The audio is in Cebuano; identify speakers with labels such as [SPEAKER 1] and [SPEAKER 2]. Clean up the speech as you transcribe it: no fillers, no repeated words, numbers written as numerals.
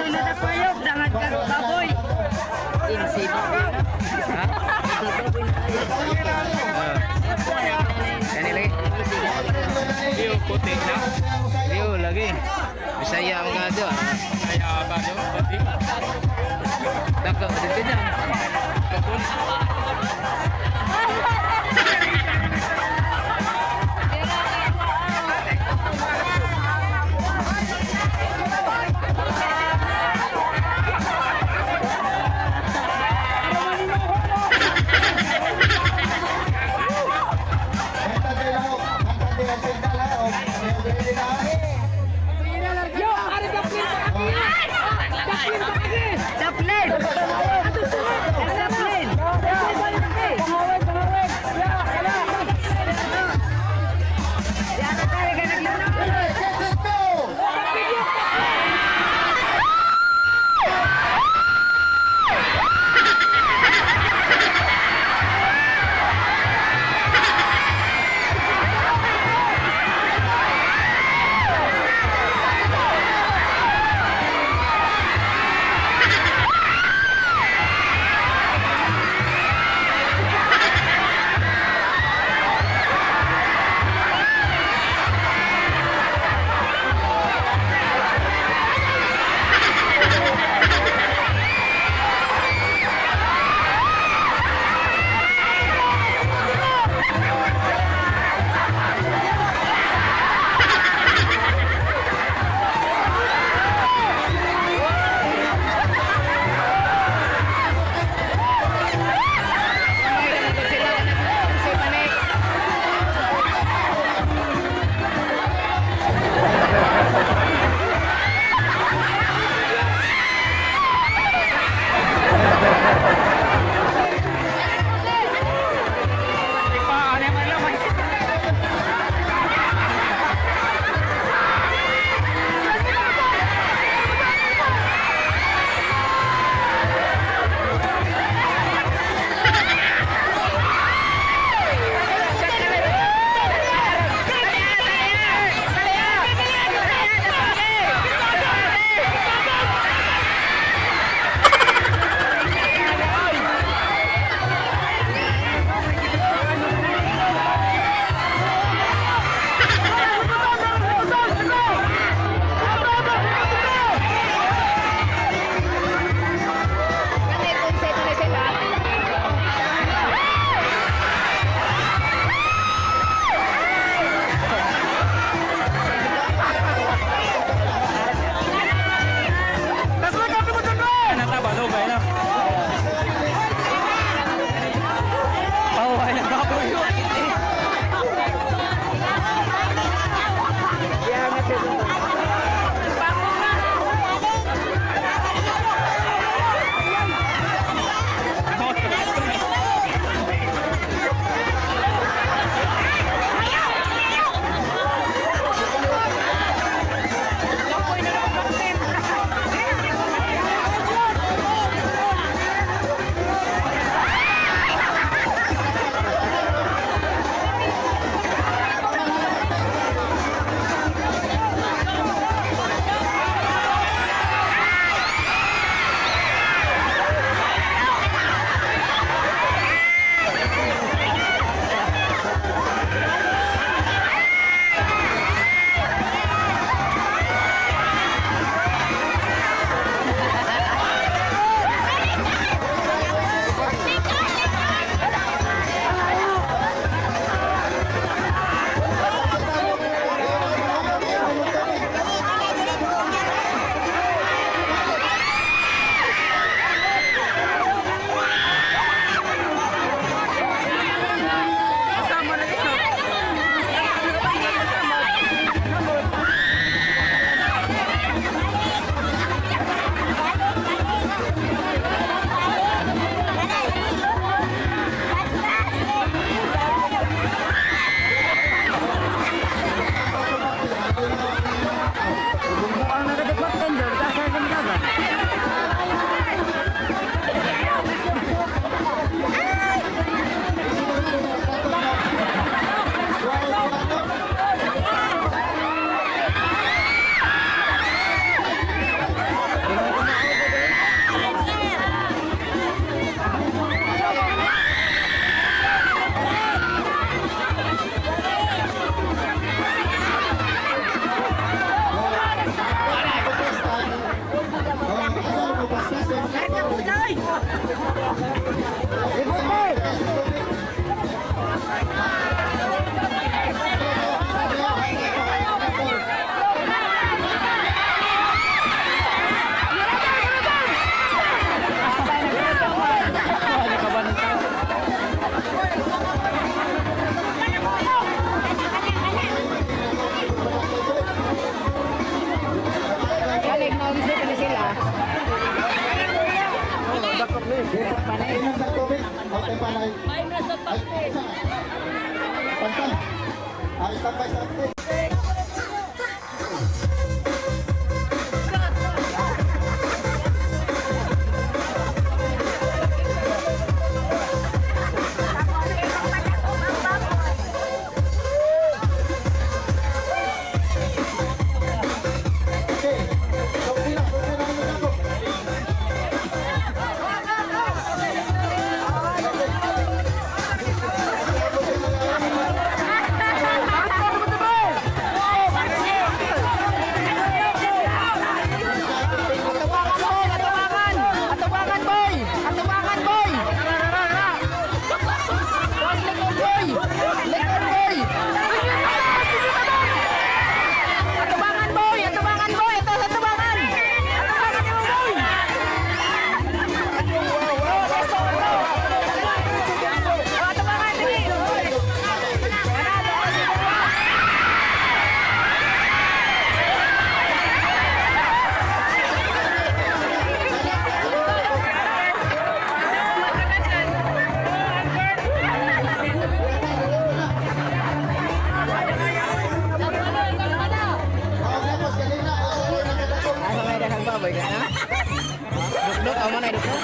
[SPEAKER 1] Natapayok, dangag ka baboy.
[SPEAKER 2] Ha? Kani lagi.
[SPEAKER 3] Iyo, puti na.
[SPEAKER 2] Liyo lagi. Bisaya ang gado.
[SPEAKER 3] Kaya ba no? Puti.
[SPEAKER 2] Dako dito na.
[SPEAKER 3] Kapon.
[SPEAKER 1] Chaplin! Chaplin!
[SPEAKER 4] Inom sa tubig. Okay pa na.
[SPEAKER 1] Ay, nasa
[SPEAKER 4] Ay, pantang. Ay, standby sa update. Okay. So, pila, pila na yung dako.
[SPEAKER 2] Atawakan boy! Atawakan! Atawakan boy! Atawakan boy! Boss, likod boy! Likod boy! Atawakan boy! Atawakan boy! Ito, atawakan! Atawakan mo boy! Oh, ito, ito! Oh, atawakan, dali!
[SPEAKER 4] Oh, tapos kanina, oh, nakadako.
[SPEAKER 2] Asa may daghang baboy ka na? Dukduk, amo na dukduk.